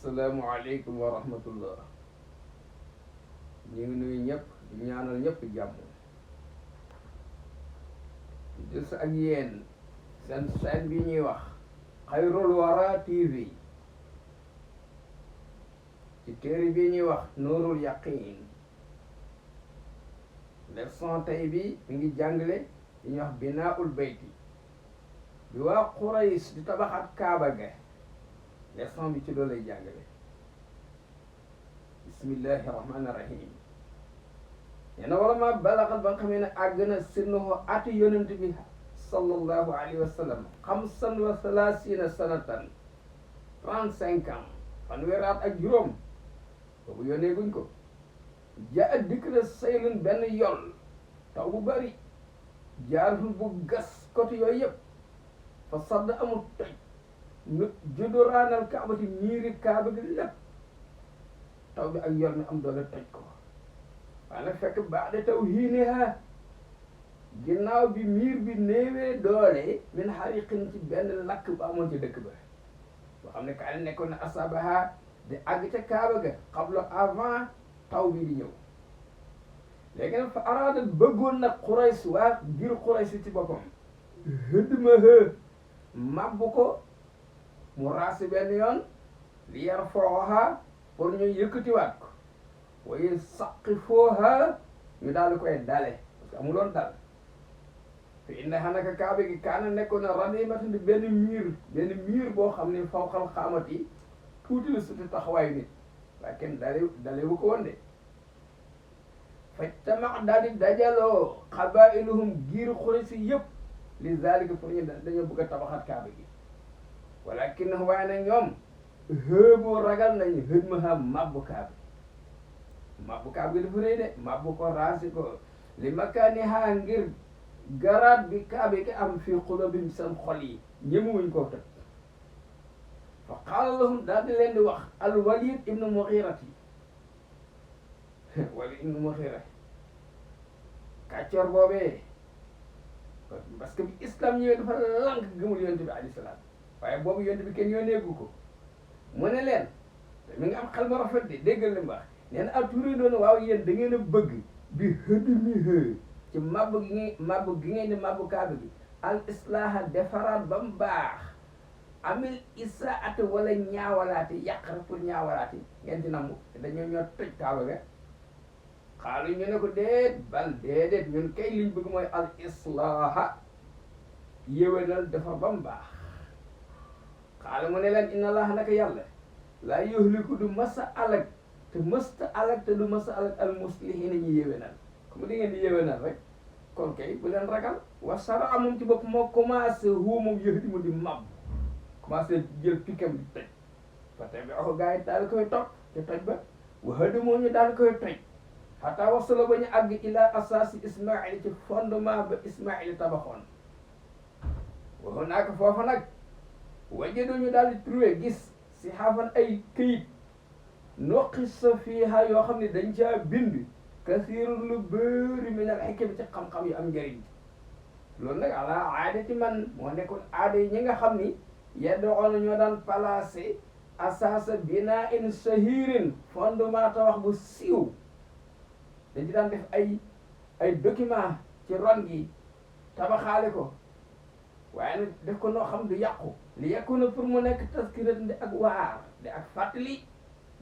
asalaamualeykum wa rahmatullah. ñu ngi nuyu ñëpp di ñaanal ñëpp jàmm. di des ak yéen seen chaîne bi ñuy wax Xayrul Wara TV ci téere bi ñuy wax Nuurul Yaqiin. leçon tey bi mi ngi jàngale li ñuy wax binaaul bayti bi waa Qurays di tabaxat Kaaba ga. leçon bi ci loolu lay jàngale. bismillahi rahmaani rahim. nee na wala ma balaxat ba nga xamee ne àgg na sinnuhu ati yonent bi sallallahu alayhi wa sallam xamsan wa salaasina sanatan 35 ans fanweeri at ak juróom boobu yónnee guñ ko. ja dikk na saylun benn yol taw bu bari jaarul bu gas côté yooyu yëpp fa sadd amul toj nu judduraanal kaabati miiri kaaba gi lépp taw bi ak yor mi am doole toj ko. waaye nag fekk baax de taw hiiniha ginnaaw bi miir bi néewee doole min xariqin ci benn lakk bu amoon ci dëkk ba boo xam ne kaa ne nekkoon na asabaha di àgg ca kaaba ga xabla avant taw bi di ñëw. léegi nag fa araada bëggoon nag Qurays waa ngir Qurays ci boppam hëddma mabbu ko mu raasi benn yoon li yar fooxa pour ñu yëkkatiwaat ko waaye saqi fooxa ñu daal di koy dale parce que amuloon dal te inna xanaka kaaba gi kaana nekkoon na ranimatan di benn miir boo xam ne fawqal xaamati tuuti la suti taxawaayu nit waaye kenn dale wu ko woon de. fajtama daal di dajaloo xabailuhum giir Quraysh yëpp li zalika pour ñu dañoo bëgg a tabaxat kaaba gi walakin waaye nag ñoom xëebu ragal nañu xëj ma xam mabbu kaaba gi dafa rëy de mabbu ko raasi ko li makaani haa ngir garaat bi kaaba gi am fii xulubihim seen xol yi ñemewuñ koo tëj. fa qaala lahum daal di leen di wax al Walid ibnu Mughirati Walid ibnu Mughira kàccoor boobee parce que bi islam ñëwee dafa lank gëmul yonent bi alayhi salaam waaye boobu yonent bi kenn yónneegu ko. mu ne leen te mi ngi am xel ma rafet de déggal li mu wax nee na aturi doon waaw yéen da ngeen a bëgg bi hëdmi ci mabbu gi ngeen di mabbu kaaba gi al islaaha defaraat ba mu baax amil isaati wala ñaawalaati yàq rek pour ñaawalaati ngeen ci namm dañoo ñoo toj kaaba ga. xaalu ñu ne ko déedéet ñun kay liñ bëgg mooy al islaaha yéwénal defar ba mu baax. xaalu mu ne leen inna allaha naka yàlla laa yuhliku du masa alag te mësta alag te du masa alag al muslihina ñu yéwénal comme di ngeen di yéwénal rek kon kay bu leen ragal wasara moom ci bopp moo commencé moom yëf di mu di mab commencé jël pikam di toj fa te bi ako gars yi daal koy topp te toj ba waxadi moo ñu daal koy toj xataa wasala ba ñu àgg ila asaasi ismail ci fondement ba ismail tabaxoon waxu naa ko foofa nag wajadu ñu daal di trouvé gis si xaafan ay këyit nuqisa fiiha yoo xam ne dañ caa bind kasiirun lu bëri min al xikam ci xam-xam yu am njëriñ. loolu nag ala aadati man moo nekkoon aada yi ñi nga xam ni yeddoxoon ñoo daan placé asaasa binaa in sahirin fondement tabax bu siiw dañ ci daan def ay document ci ron gi tabaxaale ko waaye nag def ko noo xam du yàqu li yàqu na pour mu nekk taskirat di ak waar di ak fàttali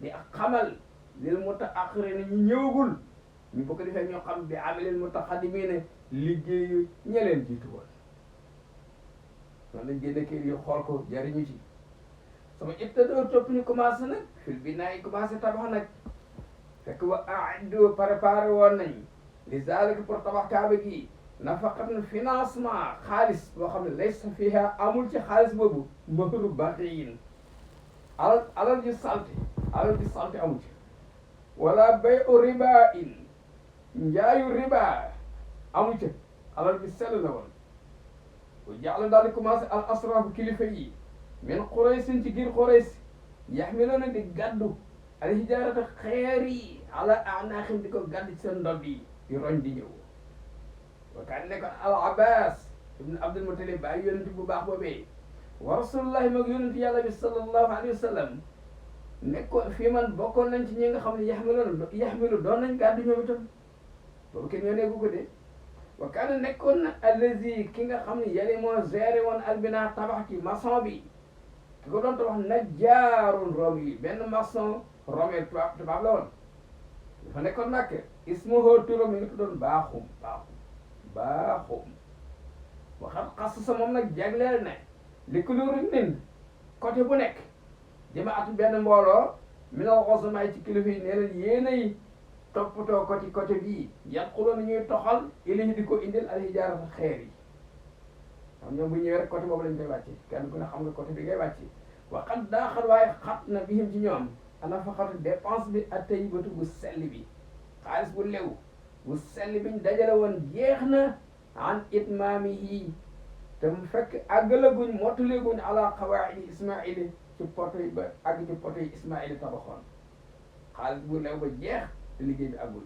di ak xamal lil mutaaxirina ñu ñëwagul ñu bokk defee ñoo xam bi amalil mutaqaddimina liggéeyu ña leen jiitu woon noonu lañ génne kër yi xool ko jariñu ci sama ibtadoo topp ñu commencé nag fil binaa yi commencé tabax nag fekk wa aaddu préparé woon nañ li zalika pour tabax kaaba gi nafaqatan financement xaalis boo xam ne laysa fiha amul ci xaalis boobu mahru baxiin alal ji salte amul ci wala bayu riba in njaayu riba amul ci alal bi sell la woon bu jaxla daal di commencé al asrafu kilifa yi min Quraysin ci giir Qurays yaxmiloona di gaddu al hijarata xeer yi ala anaaxim di ko gaddu ci seen ndodd yi di roñ di ñëw wa kaan nekkoon al abbas ibn abdul mutalib bàyyi yonent bu baax boobee wa rasulullahi moog yonent yàlla bi sallallahu alayhi wa sallam nekkoon fii man bokkoon nañ ci ñi nga xam ne yaxmilu doon nañ gàddu ñoom itam boobu kenn yónneegu ko de wa kaana nekkoon na allazi ki nga xam ne yali moo géré woon albina tabax ci maçon bi ki ko doon tabax najjaarun rom yi benn maçon romee tubaab la woon dafa nekkoon nag ismuhu turam mi ngi tuddoon baaxum waxat xas sa moom nag jagleel ne li kulóoru nin côté bu nekk jëma at benn mbooloo minal xosamaay ci kilifa yi nee leen yéenay toppatoo côté bii yàquloon ñuy toxal ilahi di ko indil alhijaarata xeer yi xam ñoom bu ñëwee rek côté boobu lañ koy wàcce kenn ku ne xam nga côté bi ngay wàcce waxat daa xat waaye xat na bihim ci ñoom ana fa xatu dépense bi ak tayyibatu bu sell bi xaalis bu lew bu sell biñ dajale woon jeex na an itmaamihi te mu fekk àggalaguñ mottaleguñ ala qawaidi ismaili ci poto yi ba àgg ci poto yi ismaili tabaxoon xaalis bu lew ba jeex te liggéey bi àggul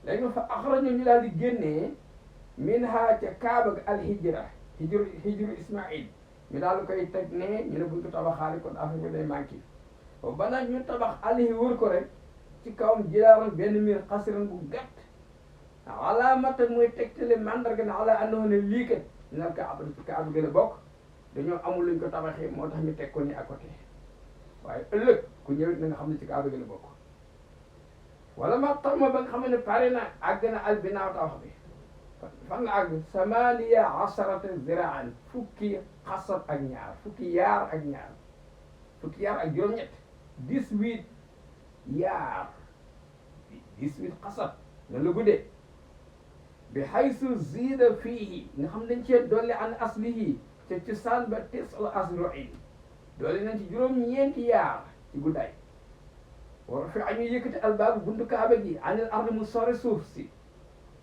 léegi nag fa axrañu ñu daal di génnee min ha ca kaaba ga alhijra hijru ismail ñu daal di koy teg ne ñu ne buñ ko tabaxaale kon affaire bi day manqué ba nag ñu tabax alihi wër ko rek ci kawam jilaaran benn miir xasiran bu gàtt alaamata mooy tegtale mandarga ne ala andoona ne lii kat nal kaaba ci kaaba gën a bokk dañoo amul luñ ko tabaxee moo tax ñu teg ko ni à côté waaye ëllëg ku ñëwit na nga xam ne ci kaaba gën a bokk wala ma tax ma ba nga xam ne pare na àgg na albinaaw tabax bi fan la àgg samaniya asarata ziraan fukki xasab ak ñaar fukki yaar ak juróom-ñett 18 yaar 18 xasab noonu la guddee bi haysu ziida fiihi nga xam dañ cee dolli an aslihi ca cosaan ba tis'u asru'in dolli nañ ci juróom-ñeenti yaar ci guddaay war fi añu yëkkati albaabu buntu kaaba gi anil ardi mu sore suuf si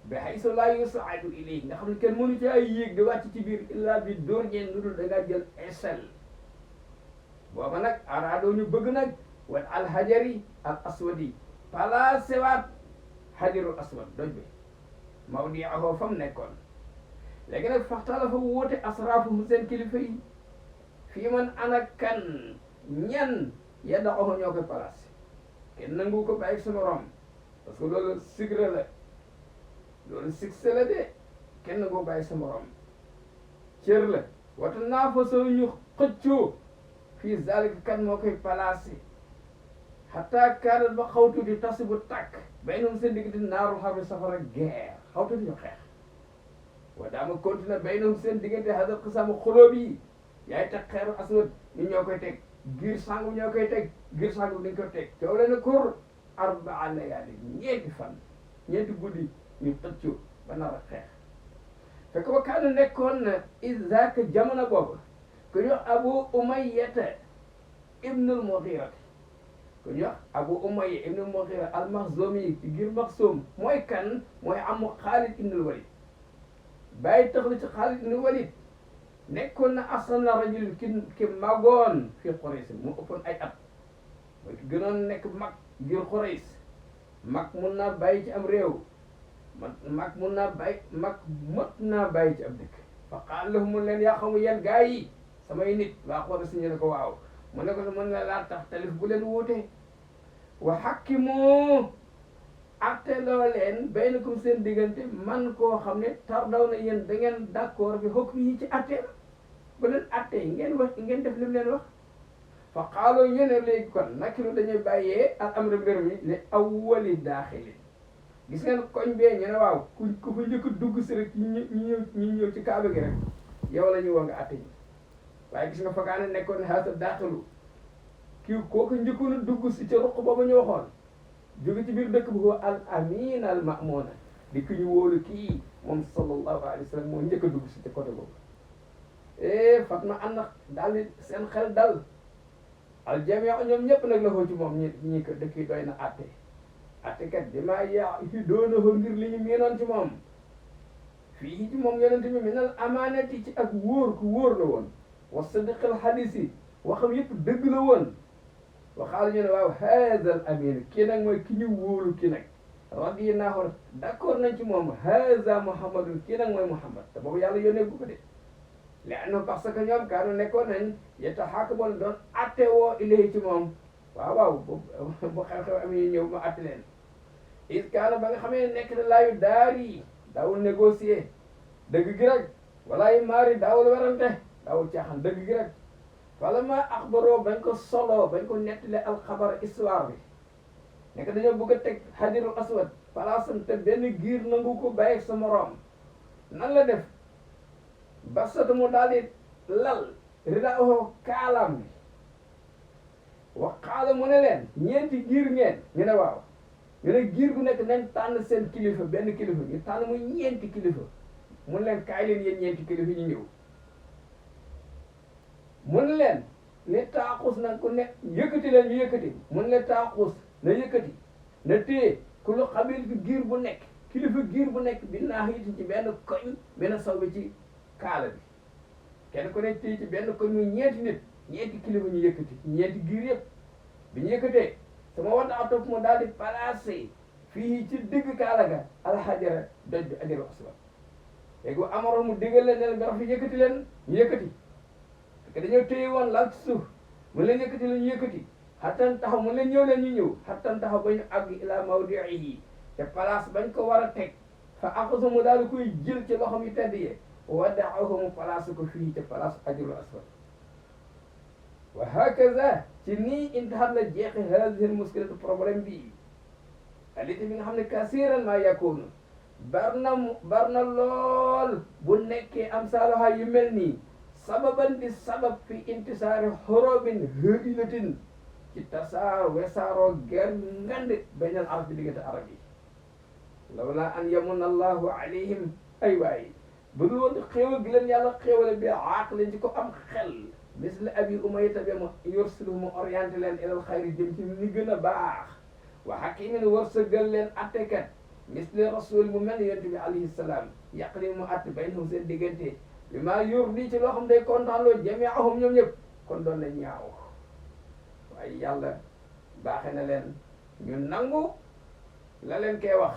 bi haysu laa yusaadu ilayhi nga xam ne kenn mënu ci ay yéeg di wàcc ci biir illa bi dóor ñeen lu dul da ngaa jël échelle booba nag araadoo ñu bëgg nag wal alhajari al aswadi placé waat hajarul aswad doj bi mawdi'ahu fa mu nekkoon léegi nag faxtalafa woote asraafuhum seen kilifa yi fii man ana kan ñan yada'uhu ñoo koy placé kenn nangu ko bàyyi sama rom parce que loolu secret la loolu succès la de kenn nangu bàyyi sama rom cër la wata naafasoo ñu xëccoo fii zalika kan moo koy placé xataa kaanat ba xawtu di tasi bu tàkk baynahum seen diggante naaru xarbi safara guerre xawtu di ñu xeex wa daama continué baynahum seen diggante hadal xisaamu xulóob yi yaay teg xeeru aswad ñu ñoo koy teg giir sangu ñoo koy teg giir sangu dañ ko teg coow leen kur arbaa layaali ñeenti guddi ñu xëccoo ba nar a xeex fekk ba kaana nekkoon na izaka jamono boobu ku ñu wax abu umayyata ibnul mughirati ku ñu wax abu umayya ibnul mughira al maxzumi ci giir maxzum mooy kan mooy amu xaalid ibnul walid bàyyi tax la ci xaalid ibnul walid nekkoon na asana rajul ki magoon fi Quraysh mu ëppoon ay at mooy ki gënoon nekk mag ngir Quraysh mag mun naa bàyyi ci am réew mag mun naa bàyyi mag mot naa bàyyi ci am dëkk fa qaal lahum mun leen yaa xamu yéen gaa yi samay nit waa Quraysh ñu ne ko waaw mu ne ko mën na laa tax talif bu leen wuute wa hakkimu atte loo leen baynakum seen diggante man koo xam ne tardaw na yéen da ngeen d'accord bi hukmi yi ci atteem bu leen attee ngeen wax ngeen def li mu leen wax fa xaaloo ñu ne léegi kon nakiru dañuy bàyyee al amra mbir mi li awwali daaxili gis ngeen koñ bee ñu ne waaw ku fa njëkk dugg si rek ñu ñëw ci kaaba gi rek yow la ñu woo nga atte ñi waaye gis nga fa kaane nekkoon ne haasa daaxilu kii kooku njëkkoon a dugg si ca ruq boobu ñu waxoon jóge ci biir dëkk bu huwa al amin al ma'muna di ki ñu wóolu kii moom sallallahu alayhi wa sallam moo njëkk a dugg si ca côté boobu Fatma ànd daal di seen xel dal al jamia ñoom ñëpp nag la xoo ci moom ñi ko dëkk yi doy na atte kat damaa yaa fi doona ko ngir li ñu miinoon ci moom fii ci moom yonente bi min al amaanati ci ak wóor ku wóor la woon wa sadiqal hadis yi waxam yëpp dëgg la woon waxaala ñu ne waaw haada al amin kii nag mooy ki ñu wóolu ki nag radiyallahu d'accord nañ ci moom haada muhammadun kii nag mooy muhammad te boobu yàlla yónnee bu ko de li anna parce que ñoom kaanu nekkoon nañ yetaxaakamoon doon atte woo ilayhi ci moom waaw waaw bu xew-xew am yi ñëw ma àtte leen is kaana ba nga xamee nekk na laayu daari daawul négocier dëgg gi rek wala yu maari daawul werante daawul caaxaan dëgg gi rek wala ma axbaroo bañ ko solo bañ ko nettale alxabar histoire bi nekk dañoo bëgg a teg hajarul aswad palaasam te benn giir nangu ko bàyyi sa moroom nan la def basata mu daal di lal rida oo kaalaam bi wax xaala mu ne leen ñeenti giir ngeen ñu ne waaw ñu ne giir gu nekk nañ tànn seen kilifa benn kilifa ñu tànn mu ñeenti kilifa mun leen kaay leen yéen ñeenti kilifa ñu ñëw mun leen ne taaxus na ku ne yëkkati leen ñu yëkkati mun leen taaxus na yëkkati na téye ku lu xabil fi giir bu nekk kilifa giir bu nekk bi naax yi ci benn koñ benn saw bi ci kaala bi kenn ku nekk téye ci benn koñ muy ñeenti nit ñeenti kilifa ñu yëkkati ñeenti giir yëpp bi ñu yëkkatee sama wata a topp mu daal di placé fii ci digg kaala ga alxajara doj bi ajaru aswad léegi bu amaroon mu diggal leen ne leen nga fi yëkkati leen ñu yëkkati parce que dañoo téye woon laal ci suuf mu leen yëkkati leen ñu yëkkati xattan taxaw mu leen ñëw leen ñu ñëw xattan taxaw ba ñu àgg ila mawdiihi te place bañ ko war a teg fa axasu mu daal di koy jël ci loxom yi tedd yee wadaahu mu place ko fii ca place ajaru aswad wa hakaza ci nii intahat la jeexi hadihi muskilatu problème bi aliti bi nga xam ne kasiran ma yakunu bar na lool bu nekkee am saaloha yu mel nii sababan di sabab fi intisaari xorobin hëilatin ci tasaar wesaaroo ger ngande baynal arab bi diggante arab yi lawla an yamuna allahu alayhim ay waay bu dul woon xéewal gi leen yàlla xéewale bi aqlin ci ko am xel misle abi umayya bi mu yursilu mu orienté leen ilal xayri jëm ci ni gën a baax wa hakimin wërsëgal leen attekat misle rasul mu mel ni yonent bi alayhi salaam yaqli mu atte baynahum seen diggante bi maa yurdi ci loo xam day kontaan loo jamiahum ñoom ñëpp kon doon na ñaaw waaye yàlla baaxe na leen ñu nangu la leen koy wax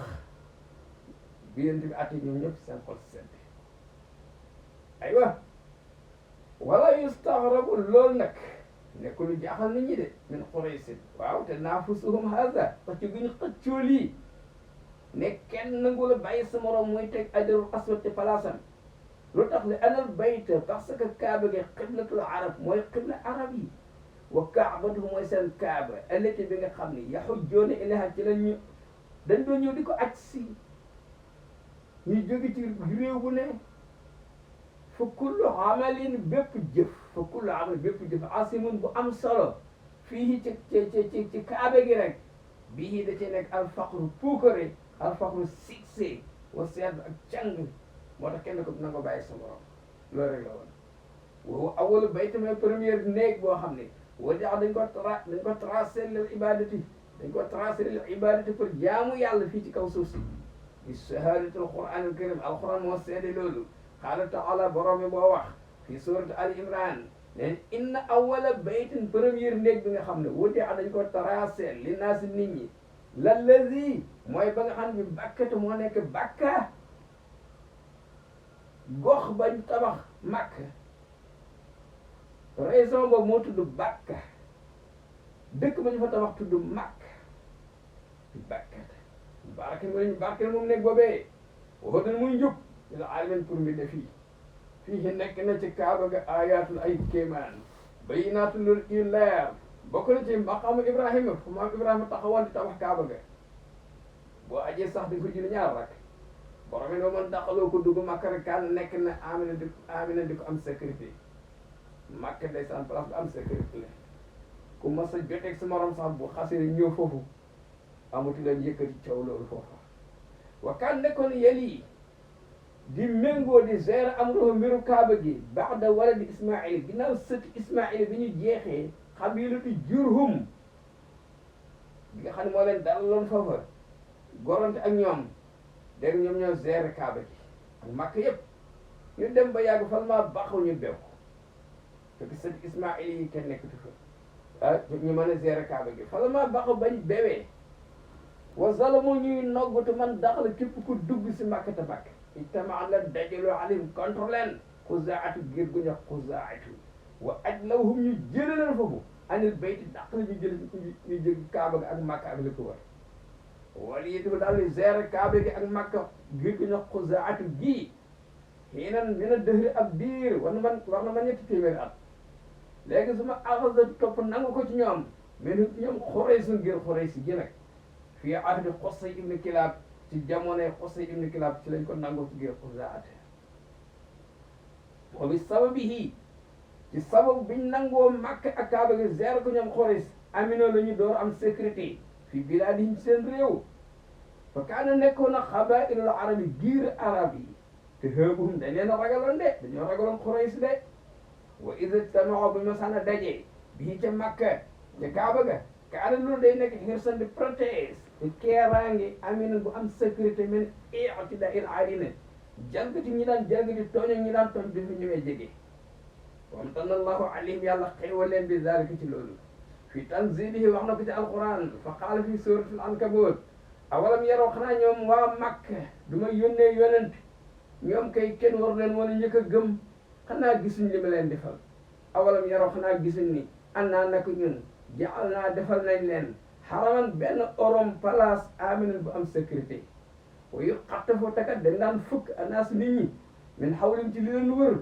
bi yonent bi atte ñoom ñëpp seen xol sedd aywa wala yustaghrabu loolu nag nekk lu jaaxal nit ñi de min Quraysin waaw te naafusuhum haza xëcc gu ñu xëccoo lii ne kenn nangu la bàyyi sa morom muy teg ajarul aswad ci palaasam lu tax li anal bayta parce que kaaba gi qiblatul arab mooy qibla arab yi wa kaabatuhu mooy seen kaaba allati bi nga xam ni yaxujjoona ilaha ci la ñu dañ doon ñëw di ko aj si ñuy jóge ci réew bu ne fa kullu amalin bépp jëf fa kullu amalin bépp jëf asimun bu am solo fii ci kaaba gi rek bii da cee nekk alfaqru puukare alfaqru succès wa seet ak càng moo tax kenn ko na ko bàyyi sa morom loolu rek la woon wow awalu baytu mooy première néeg boo xam ne wajax dañ ko tracé lil ibadati dañ ko tracé lil ibadati pour jaamu yàlla fii ci kaw suuf si bi shahadatul quran al karim alquran moo seede loolu qaala taala borom mi boo wax fii surat al imran leen inna awala baytin première néeg bi nga xam ne wuti a dañ ko tracé li naasi nit ñi lallazi mooy ba nga xam ne bi bàkkatu moo nekk bàkka gox bañ tabax Makka raison boobu moo tudd bàkka dëkk ba ñu fa tabax tudd Makka bàkka barke mu ne barke moom nekk boobee waxoo dana muy njub ila alamin pour mi de fii nekk na ci kaaba ga ayatul ay kéemaan bayinaatu loolu yu leer bokk na ci maqaamu Ibrahima fu maam Ibrahima taxawoon di tabax kaaba ga boo ajee sax dañ ko julli ñaar rak borom yi noo mën daqaloo ko dugg Makka rek kaan nekk na amina di ko am sécurité Makka ndeysaan place bu am sécurité la ku mas a joteeg sa morom sax bu xasee ñëw foofu amatu leen yëkkati coow loolu foofu wa kaan nekkoon yeli di méngoo di gérer am roho mbiru kaaba gi ba'da waladi Ismaïl ginnaaw sëti Ismaïl bi ñu jeexee xabilatu Jurhum bi nga xam ne moo leen dalaloon foofa goronte ak ñoom dégg ñoom ñoo gérer kaaba gi ak Makka yëpp ñu dem ba yàgg fan maa baaxu ñu bew fekk sëti Ismaïl yi kenn nekkatu fa ah ñu mën a gérer kaaba gi fan maa baaxu bañ bewee wa zalamu ñuy noggatu man daxal képp ku dugg si Makka te Makka ijtamaa la dajaloo alayhim contre leen xuzaatu giir gu ñu xuzaatu wa ajlawhum ñu jële leen foofu anil bayti dàq la ñu jël kaaba ga ak Makka ak li ko war wala yi dafa daal di gérer kaaba gi ak Makka gi ñu xuzaatu gii xii nan mi na dëhri ab diir war na man ñetti téeméeri at léegi su ma axasa topp nangu ko ci ñoom mais ñoom xorey suñ ngir xorey si gi nag fii ahdi Qusay ibn Kilaab ci jamonoy Qusay ibn Kilaab ci lañ ko nangoo ci ngir xuzaat wa bi sababihi ci sababu biñ nangoo Makka ak kaaba gi gérer ko ñoom xorey si amino la ñu door am sécurité fi bilaadihim seen réew fa kaana nekkoon na xabaa'ilul arabi giir arab yi te hëebuhum dañ leen a ragaloon de dañoo ragaloon Quraysh de wa iza ijtama'u bu ñu masaan a daje bii ca Makka ca Kaaba ga kaana loolu day nekk hirsan di protège te keeraange amina bu am sécurité min i'tidaa'il aadina jalgati ñi daan jalgati tooñ ak ñi daan tooñ bi fi ñëwee jege wamtanna Allahu alayhim yàlla xéewal leen bi zaalika ci loolu fi tanzilihi wax na ko ci alquran fa qaala fi suratul ankabut awalam yaroo xanaa ñoom waa Makka du ma yónnee yonent ñoom kay kenn war leen woon a njëkk a gëm xanaa gisuñ li ma leen defal awalam yaroo xanaa gisuñ ni annaa naka ñun jaal naa defal nañ leen xaraman benn orom place aminan bu am sécurité wa yu xattafoo takat dañ daan fukk anaas nit ñi min xawlim ci li leen wër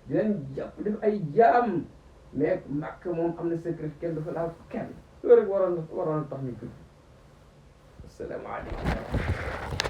di leen jàpp def ay jaam mais Makka moom am na sécurité kenn dafa laal kenn loolu rek waroon a tax ñu tudd asalaamaaleykum